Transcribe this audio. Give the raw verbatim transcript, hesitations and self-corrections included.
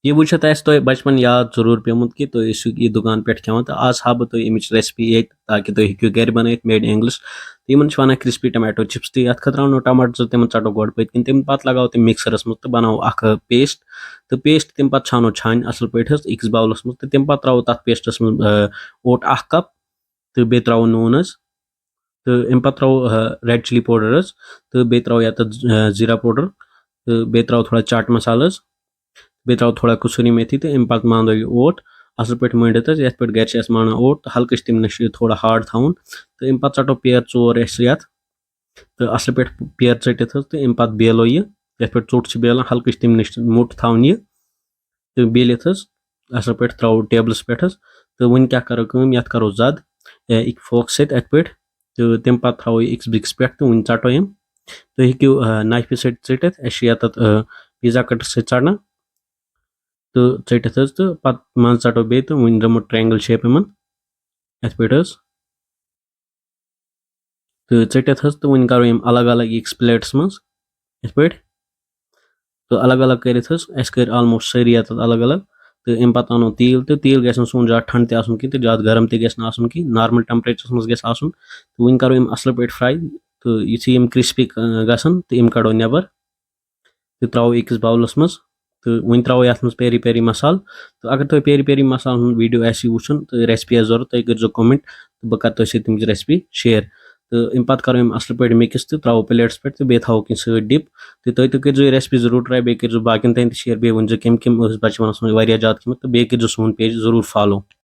یہِ وٕچھِتھ آسہِ تۄہہِ بچپن یاد ضروٗر پیومُت کہِ تُہۍ ٲسِو یہِ دُکان پٮ۪ٹھ کھٮ۪وان، تہٕ آز ہاوٕ بہٕ تۄہہِ اَمِچ recipe ییٚتہِ، تاکہِ تُہۍ ہیٚکِو گرِ بنٲیِتھ made English۔ تہٕ یِمن چھِ وَنان crispy tomato chips، تہٕ یَتھ خٲطرٕ اَنو ٹماٹر زٕ، تِمن ژَٹو گۄڈٕ پٔتۍ کِنۍ، تَمہِ پَتہٕ لگاوو تِم mixerس منٛز تہٕ بَناوو اکھ paste۔ تہٕ paste تَمہِ پَتہٕ چھانو چھانہِ اَصٕل پٲٹھۍ حظ أکِس bowlس منٛز، تہٕ تَمہِ پَتہٕ ترٛاوو تَتھ pasteس منٛز، آ، اوٹ اکھ cup، تہٕ بیٚیہِ ترٛاوو نوٗن حظ، تہٕ اَمہِ پَتہٕ ترٛاوو، آ، red chilli powder حظ، تہٕ بیٚیہِ ترٛاوو یَتھ، آ، زیٖرا powder، تہٕ بیٚیہِ ترٛاوو تھوڑا چاٹ مسالہٕ حظ، بیٚیہِ ترٛاوو تھوڑا کسوٗری میتھی، تہٕ اَمہِ پَتہٕ مانٛدو یہِ اوٹ اَصٕل پٲٹھۍ مٲنٛڈِتھ حظ، یَتھ پٮ۪ٹھ گرِ چھِ اَسہِ مانان اوٹ، تہٕ ہلکہٕ چھِ تَمہِ نِش یہِ تھوڑا hard تھاوُن۔ تہٕ اَمہِ پَتہٕ ژَٹو پیٖر ژور أسۍ یَتھ، تہٕ اَصٕل پٲٹھۍ پیٖر ژٔٹِتھ حظ، تہٕ اَمہِ پَتہٕ بیلو یہِ، یَتھ پٮ۪ٹھ ژوٚٹ چھِ بیلان، ہلکہٕ چھِ تَمہِ نِش موٚٹ تھاوُن یہِ، تہٕ بیلِتھ حظ اَصٕل پٲٹھۍ ترٛاوو tableس پٮ۪ٹھ حظ۔ تہٕ وۄنۍ کیٛاہ کَرو کٲم، یَتھ کَرو زَد، اے، اَکہِ fork سۭتۍ اَتھ پٮ۪ٹھ، تہٕ تَمہِ پَتہٕ تھاوو یہِ أکِس بیٚکِس پٮ۪ٹھ، تہٕ وۄنۍ ژَٹو یِم۔ تُہۍ ہیٚکِو، آ، knifeہِ سۭتۍ ژٔٹِتھ، اَسہِ چھِ یَتَتھ، آ، pizza cutter سۭتۍ ژَٹنہٕ، تہٕ ژٔٹِتھ حظ، تہٕ پَتہٕ منٛز ژَٹو بیٚیہِ، تہٕ وۄنۍ دِمو triangle shape یِمَن یَتھ پٮ۪ٹھ حظ۔ تہٕ ژٔٹِتھ حظ، تہٕ وۄنۍ کَرو یِم الگ الگ أکِس plateس منٛز یِتھ پٲٹھۍ۔ تہٕ الگ الگ کٔرِتھ حظ، اَسہِ کٔرۍ almost سٲری یَتَتھ الگ الگ۔ تہٕ اَمہِ پَتہٕ اَنو تیٖل، تہٕ تیٖل گژھِ نہٕ سون زیادٕ ٹھنٛڈٕ تہِ آسُن کینٛہہ تہٕ زیادٕ گرم تہِ گژھِ نہٕ آسُن کینٛہہ، normal temperatureس منٛز گژھِ آسُن۔ تہٕ وۄنۍ کَرو یِم اَصٕل پٲٹھۍ fry، تہٕ یُتھُے یِم crispy، آ، گژھن تہٕ یِم کَڑو نٮ۪بر، تہٕ ترٛاوو أکِس bowlس منٛز، تہٕ وۄنۍ ترٛاوو یَتھ منٛز peri peri مسالہٕ۔ تہٕ اگر تۄہہِ peri peri مسالہٕ ہُنٛد video آسہِ وٕچھُن تہٕ recipe آسہِ ضوٚرَتھ، تُہۍ کٔرۍزیو comment، تہٕ بہٕ کَرٕ تۄہہِ سۭتۍ تَمِچ recipe share۔ تہٕ اَمہِ پَتہٕ کَرو یِم اَصٕل پٲٹھۍ mix، تہٕ ترٛاوو plateس پٮ۪ٹھ، تہٕ بیٚیہِ تھاوو کینٛہہ سۭتۍ dip۔ تہٕ تُہۍ تہِ کٔرۍزیو یہِ recipe ضروٗر try، بیٚیہِ کٔرۍزیو باقیَن تانۍ تہِ share، بیٚیہِ ؤنۍزیو کٔمۍ کٔمۍ ٲسۍ بَچپَنَس منٛز واریاہ زیادٕ کھیٚمٕتۍ، تہٕ بیٚیہِ کٔرۍزیو سون page ضروٗر follow۔